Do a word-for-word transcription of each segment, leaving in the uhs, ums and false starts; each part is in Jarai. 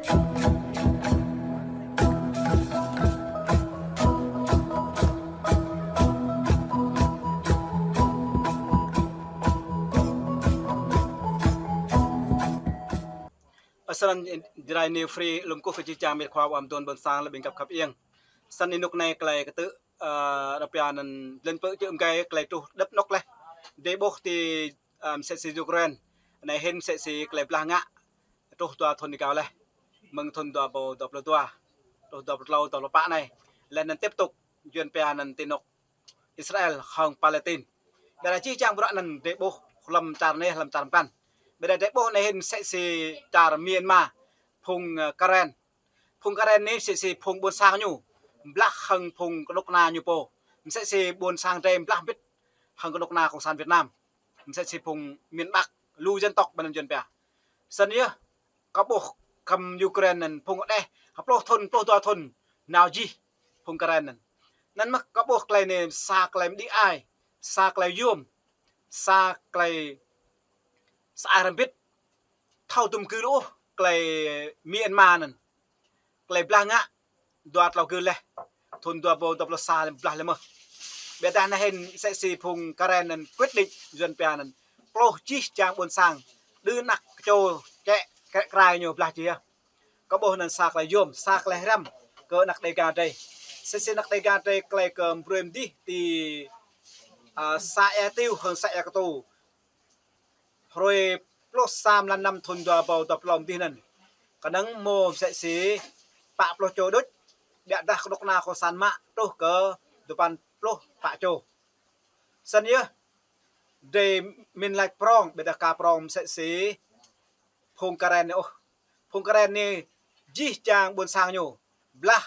Ơ, snăn Jrai New Free lŏm kơkuh kơ jih jang met wa ƀuăn ƀuôn sang lĕ ƀing găp khăp iêng. Snăn anŭk anai tơlơi kơtư̆, ơ, rơpia anŭn lŏn pơ̆ čư̆ mơgai tơlơi truh djŏp anŏ leh. Dêh ƀuh ti, ơ, mơsĕ si Ukraine. Anai hĭn mơsĕ si tơlơi blah ngă. Truh dua thŭn êgao leh. Mơ̆ng thŭn dua ƀâo dua pluh dua. Truh dua pluh tlâo, dua pluh pă anai. Leh anŭn tiếp tục. Yuăn pia anŭn ti anŏ Israel hăng Palestine. Ƀiădah jih jang bruă anŭn dêh ƀuh hlăm čar anai, hlăm čar mkăn. Ƀiădah dêh ƀuh anai hĭn mơsĕ si čar Myanmar, phung, ơ, Karen. Phung Karen anai mơsĕ si phung ƀuôn sang ñu blah hăng phung kơnuk kơna ñu pô. Mơsĕ si ƀuôn sang drei blah mbĭt hăng kơnuk kơna Cộng sản Việt Nam. Mơsĕ si phung miền Bắc, lu dân tộc ƀơi anŭn Yuăn pia. Snăn yơh, kâo ƀuh kăm Ukraine anŭn phung đeh, pluh thŭn, pluh dua thŭn, nao jih phung Karen anŭn. Anŭn mơ̆ kâo ƀuh tơlơi anai sa tơlơi mơđĭ ai, sa tơlơi yôm, sa tơlơi sa ai hrăm mbĭt, thâo dŭm gưl ôh tơlơi Myanmar anŭn. Tơlơi blah ngă, dua tlâo gưl leh. Thŭn dua ƀâo dua pluh sa lĕ blah lĕ mơ̆. Ƀiădah anai hĭn mơsĕ si phung Karen anŭn quyết định Yuăn pia anŭn. Pluh jih jang ƀuôn sang. Đưm anăk čô čĕ krĕ krai ñu blah jih yơh. Kâo ƀuh anŭn sa tơlơi yôm, sa tơlơi hrăm kơ anăk Đêga drei. Mơsĕ si anăk Đêga drei tơlơi kơ brơi mơdih ti, ơ, să Ea Tiêu hăng să Ea Ktu. Hrơi pluh sa mlan năm thŭn dua ƀâo dua pluh mơdih anŭn. Kơnơ̆ng mơ̆ mơsĕ si pă pluh čô đôč, ƀiădah kơnuk kơna Cộng sản mă truh kơ dua păn pluh pă čô. Snăn yơh, drei mĭn lač prŏng, ƀiădah ka prŏng mơsĕ si phung Karen anai ôh. Phung Karen anai jih jang ƀuôn sang ñu blah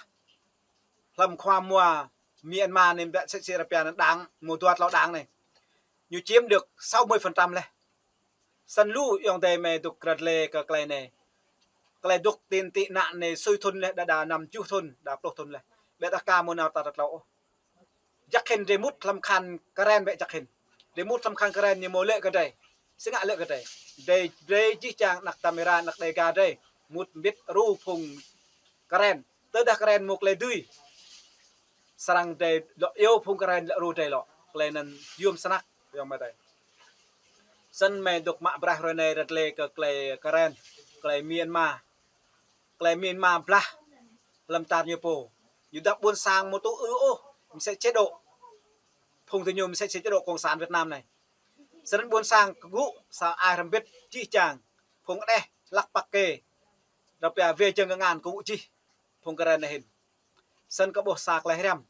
hlăm khua mua Myanmar anai ƀiă mơsĕ si rơpia anŭn đảng, mơ̆ dua tlâo đảng anai. Ñu chiếm được sáu mươi phần trăm leh. Snăn lu ayŏng adơi mơi dŏ rơdlê kơ tơlơi anai. Tơlơi dŏ ti anăp anai sui thŭn leh, đa đa năm tơjuh thŭn, đa pluh thŭn leh. Ƀiădah ka mơ̆ nao ta rơtlâo ôh. Jăk hĭn drei mŭt hlăm khăn Karen ƀĕ jăk hĭn. Drei mŭt hlăm khăn Karen ñu mơ̆ lĕ kơ drei. Sĭt ngă lĕ kơ drei. Drei, drei jih jang anăk Damira, anăk Đêga drei. Mŭt mbĭt ru phung Karen. Tơdah Karen mŭk lĕ dưi. Srăng drei lŏ iâu phung Karen lŏ ru drei lŏ. Tơlơi anŭn yôm snăk, ayŏng amai adơi. Snăn mơi dŏ mă braih hrơi anai rơdlê kơ tơlơi Karen, tơlơi Myanmar. Tơlơi Myanmar blah hlăm čar ñu pô. Ñu dah ƀuôn sang mơ̆ tŭ ư ôh, mơsĕ chế độ. Phung tơ ñu mơsĕ si chế độ Cộng sản Việt Nam anai. Snăn ƀuôn sang kơgŭ sa ai hrăm mbĭt jih jang. Phung đeh hlăk păk kê. Rơpia wê jơ̆ng kơngan kơgŭ jih. Phung Karen anai hĭn. Snăn kâo ƀuh sa tơlơi hrăm.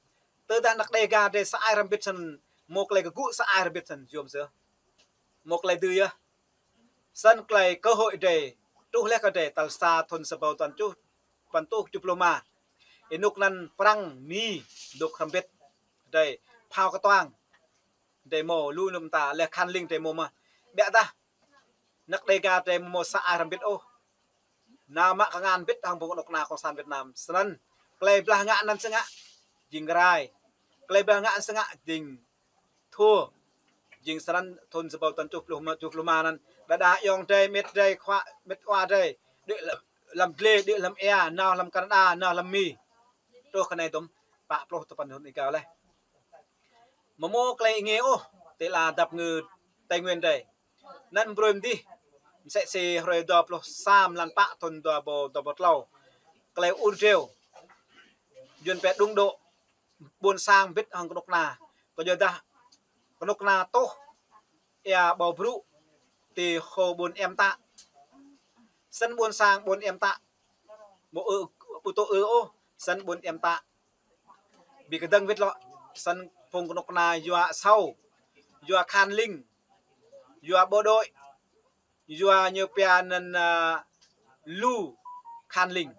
Tơdah anăk Đêga drei sa ai hrăm mbĭt snăn, mŭk lĕ kơgŭ sa ai hrăm mbĭt snăn, yôm sơ. Mŭk lĕ dưi yơh. Snăn tơlơi cơ hội drei, truh leh kơ drei, tal sa thŭn sa ƀâo dua păn tơjuh, păn tơjuh pluh ma. Anŭk anŭn Prăng Mi dŏ hrăm mbĭt. Drei phao kơtuang. Drei mơ̆ lu anŭn ta leh khăn ling drei mơ̆ mơh. Ƀiădah anăk Đêga drei mơ̆ sa ai hrăm mbĭt ôh. Nao mă kơngan mbĭt hăng phung kơnuk kơna Cộng sản Việt Nam. Snăn tơlơi blah ngă anŭn sĭt ngă jing rai. Tơlơi blah ngă anŭn sĭt ngă jing thua. Jing snăn thŭn sa ƀâo dua păn tơjuh pluh ma anŭn. Đa đa ayŏng drei, met drei, khua, met wa drei. Đĭ hlăm, hlăm glê, đĭ hlăm ea, nao hlăm Canada, nao hlăm Mi. Truh kơ anai dŭm pă pluh dua păn thŭn êgao leh. Mơ̆ mơ̆ tơlơi êngiê ôh, ti la dăp ngư Tây Nguyên drei. Anŭn brơi mơdih, mơsĕ si hrơi dua pluh sa mlan pă thŭn dua ƀâo dua pluh tlâo. Tơlơi ur dreo. Yuăn pia đung đô, ƀuôn sang mbĭt hăng kơnuk kơna. Kơ yua dah kơnuk kơna tuh ia ƀâo brŭ ti hô ƀuôn Em Tă. Snăn ƀuôn sang ƀuôn Em Tă. Ƀu ư, ƀu tŭ ư ôh, snăn ƀuôn Em Tă. Bi kơdơ̆ng wĭt lŏ, snăn phung kơnuk kơna yua asâo, yua khăn ling, yua bộ đội, yua ñu pia anăn, ơ, lu khăn ling.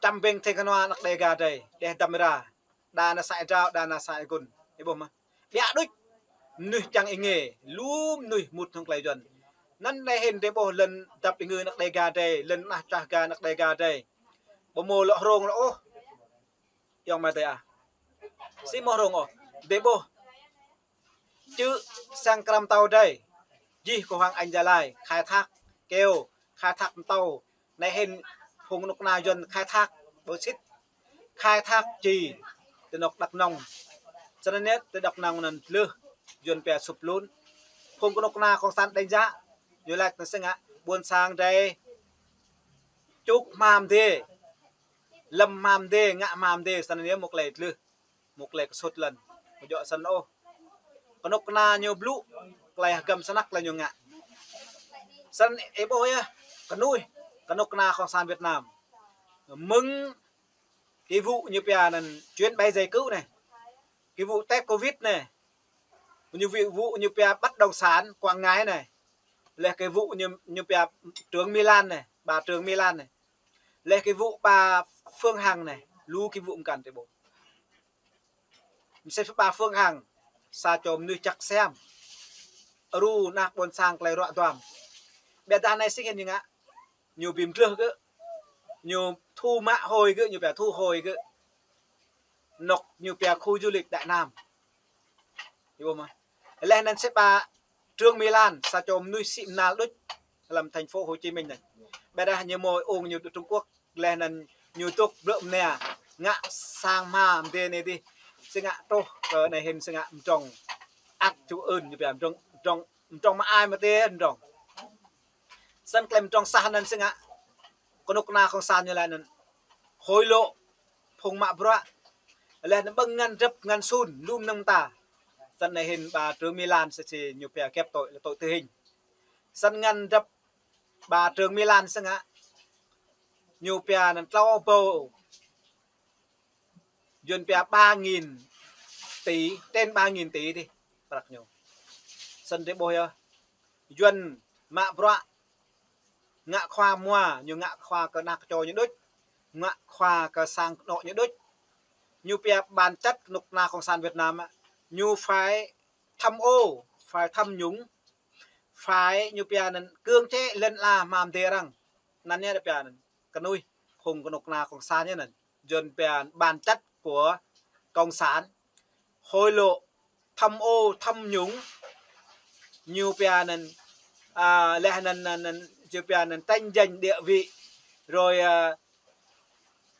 Čăm ƀing thêng khăn wa anăk Đêga drei, đeh Damira, đa nao sa êa drao, đa nao sa êa gun. Ih ƀuh mơh. Ƀiă đôč, mơnuih čang êngiê, lu mơnuih mŭt hăng tơlơi Yuăn. Anăn anai hĭn drei ƀuh lŏn dăp êngư anăk Đêga drei, lŏn anah čah ga anăk Đêga drei. Ƀu mơ̆ lŏ hrông lŏ ôh. Ayŏng amai adơi ah. Si mơ̆ hrông ôh. Drei ƀuh. Čư̆ sang krăm mtâo drei. Jih kơ Hoàng Anh Gia Lai, khai thác keo, khai thác mtâo, Anai hĭn phung kơnuk kơna Yuan khai thác bô xít, khai thác či ti anŏ Đăk Nông. Sơnăn yơh ti Đăk Nông anŭn tlưh Yuan pia sụp lún. Phung kơnuk kơna Kông San đing jak, ñu laĭ tơ sĭt ngă ƀôn sang drei čuk hmam dê, lăm hmam dê, ngă hmam dê, sơnăn yơh mơ̆ng klei tlưh, mơ̆ng klei kơsŭt lăn, mơ̆ djŏ sơnăn ôh. Kơnuk kơna ñu blŭ, klei hơgăm snăk klei ñu ngă. Sơnăn ih ƀuh yơh, kơnuih kơnuk kơna Kông San Việt Nam. Mơ̆ng cái vụ ñu pia anŭn chuyến bay giải cứu anai, cái vụ test covid anai, ñu vụ, vụ ñu pia bất động sản Quảng Ngãi anai, lĕ cái vụ ñu, ñu pia Trương Mỹ Lan anai, bà Trương Mỹ Lan anai, lĕ cái vụ bà Phương Hằng anai, lu cái vụ mơkăn tơ ƀuh. Mơsĕ pha ƀa Phương Hằng, sa čô mơnuih čăk siam, ru ană ƀôn sang klei ruă duam. Ƀiădah anai sĭt hĭn ñu ngă, ñu bi mdlưh gơ̆, ñu thu mă hơi gơ̆, ñu pia thu hơi gơ̆. Anŏ ñu pia khu du lịch Đại Nam. Ih ƀuh mơ̆? Laih anŭn sĭt ƀa Trương Mỹ Lan, sa čô mơnuih sĭ mơnal đôč, lăm thành phố Hồ Chí Minh anai. Ƀiădah ñu mơ̆ ung ñu Trung Quốc, laih anŭn ñu tŭk blơ̆ mơnia, ngă sang hmam dê anai dih. Sĭt ngă truh kơ anai hĭn sĭt ngă mdrŏng ăt ču ưn ñu pia mdrŏng, mdrŏng, mdrŏng mă ai mơ̆ tê mdrŏng. Sơnăn klei mdrŏng sah anŭn sĭt ngă kơnuk kơna Kông San ñu laĭ anŭn hối lộ phung mă bruă, laih anŭn ƀơ̆ng ngăn drăp ngăn sun lum nơ̆ng ta. Sơnăn anai hĭn bà Trương Mỹ Lan sĭt sĭ ñu pia kep tội là tội tử hình. Sơnăn ngăn drăp bà Trương Mỹ Lan sĭt ngă ñu pia anŭn tlâo ƀâo, Yuan pia ba nghìn tỷ, trên ba nghìn tỷ dih prăk ñu. Sơnăn drei ƀuh yơh, Yuan mă bruă ngă khua mua, ñu ngă khua kơ ană kơ čô ñu đôč, ngă khua kơ sang anŏ ñu đôč. Ñu pia bản chất kơnuk kơna Kông San Việt Nam á, ñu phải tham ô, phải tham nhũng, phải ñu pia anŭn cưỡng chế lấn át hmam dê arăng. Anŭn yơh pia anŭn kơnuih phung kơnuk kơna Kông San yơh anŭn. Yuan pia bản chất của Cộng sản, hối lộ, tham ô, tham nhũng, ñu pia anŭn, à, laih anŭn, anŭn, anŭn, ñu pia anŭn tranh giành địa vị, rồi, à,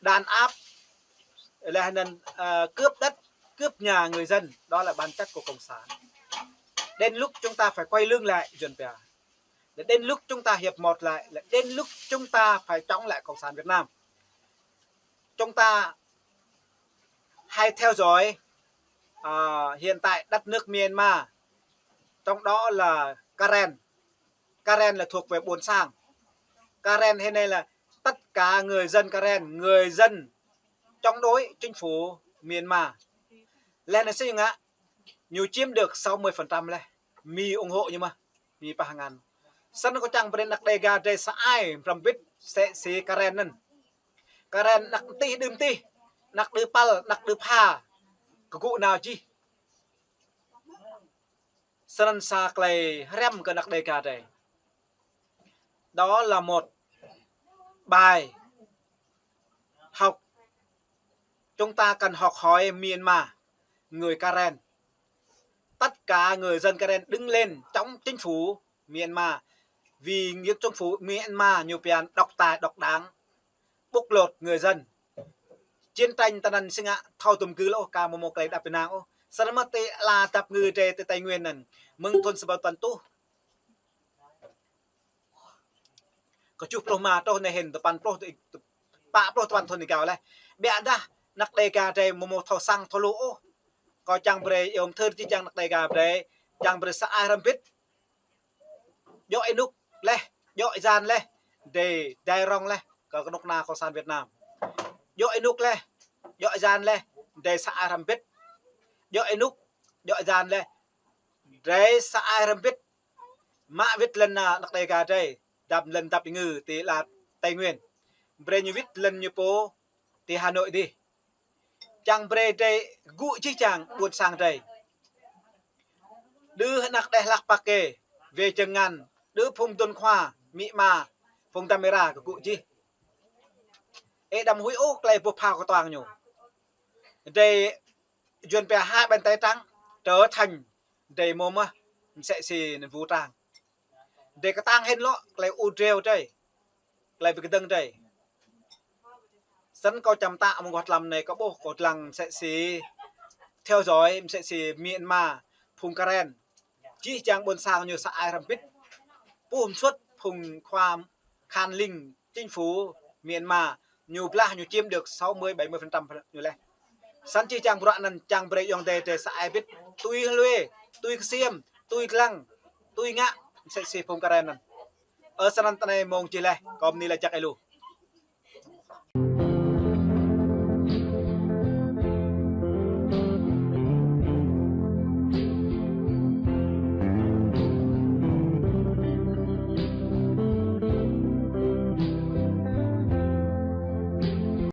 đàn áp, laih anŭn, à, cướp đất, cướp nhà người dân, đó là bản chất của Cộng sản. Đến lúc chúng ta phải quay lưng lại, Yuan pia. Là đến lúc chúng ta hiệp một lại, là đến lúc chúng ta phải chống lại Cộng sản Việt Nam. Chúng ta hãy theo dõi, à, hiện tại đất nước Myanmar, trong đó là Karen. Karen là thuộc về buôn sang. Karen hiện nay là tất cả người dân Karen, người dân chống đối chính phủ Myanmar. Laih anŭn sĭt ngă, ñu chiếm được sáu mươi phần trăm laih. Mi ủng hộ ñu mơ̆, mi pah ngăn. Sơnăn kâo čang brơi anăk Đêga drei sa ai hrăm bĭt mơsĕ si Karen anŭn. Karen anăk tih đưm tih, anăk đưm păl, anăk đưm pha, kơ gŭ nao jih. Sơnăn sa klei hrăm kơ anăk Đêga drei. Đó là một bài học. Chúng ta cần học hỏi Myanmar, người Karen. Tất cả người dân Karen đứng lên chống chính phủ Myanmar. Vì những chính phủ Myanmar ñu pia độc tài, độc đảng, bóc lột người dân. Chiến tranh tơ anŭn sĭt ngă thâo tŭm gưl ôh, ka mơ̆ mơ̆ klei đăp ƀing ôh. Sơnăn mơ̆ ti ala dăp ngư drei ti Tây Nguyên anŭn, mơ̆ng thun sa ƀăn tuăn tuh, kơ tơjuh pluh rơma truh anai hĭn, tơpăn pluh, tơpă pluh tơpăn thun êgao laih. Ƀiădah anăk Đêga drei mơ̆ mơ̆ thâo săng thâo lu ôh. Kâo čang brơi iâu mơthưr jih jang anăk Đêga drei, čang brơi sa ai hrăm bĭt. Djŏ ênuk laih, djŏ êlan laih, drei dai rŏng laih kơ kơnuk kơna Cộng sản Việt Nam. Djŏ ênuk laih, djŏ êlan laih, drei sa ai hrăm bĭt. Djŏ ênuk, djŏ êlan laih, drei sa ai hrăm bĭt. Mă wĭt lŏn, a, anăk Đêga drei, dăp lŏn dăp ngư ti ala Tây Nguyên. Brơi ñu wĭt lŏn ñu pô ti Hà Nội dih. Čang brơi drei gŭ jih jang ƀôn sang drei. Đơ anăk đeh hlak pă kê, wê jơngăn, đơ phung dŭn khua, amĭ ama, phung dăm êra kơ gŭ jih. Ê đăm huĭ ôh klei boh phao kơtuang ñu. Drei Yuan pia hai bàn tay trắng, trở thành drei mơ̆ mơ̆ mơsĕ si anŭn vũ trang. Drei kơtang hĭn lŏ klei u dreo drei. Tơlơi ƀu kơdơ̆ng tơi. Snăn kâo čăm tă mơguah tlam anai kâo ƀuh kâo lăng msĕ si theo dõi msĕ si Myanmar phung Karen. Jih jang ƀôn sang ñu sa ai hrăm bĭt. Puh msŭt phung khua khan ling chính phủ Myanmar ñu blah ñu chiếm được sáu mươi bảy mươi phần trăm ñu leh. Snăn jih jang bruă anăn čang brơi ayŏng adơi tơi sa ai bĭt. Tui hlue, tui ksiêm, tui lăng, tui ngă, msĕ si phung Karen anăn. Ơ snăn tơ anai mông jih leh, kâo bơni lač jăk êlâo.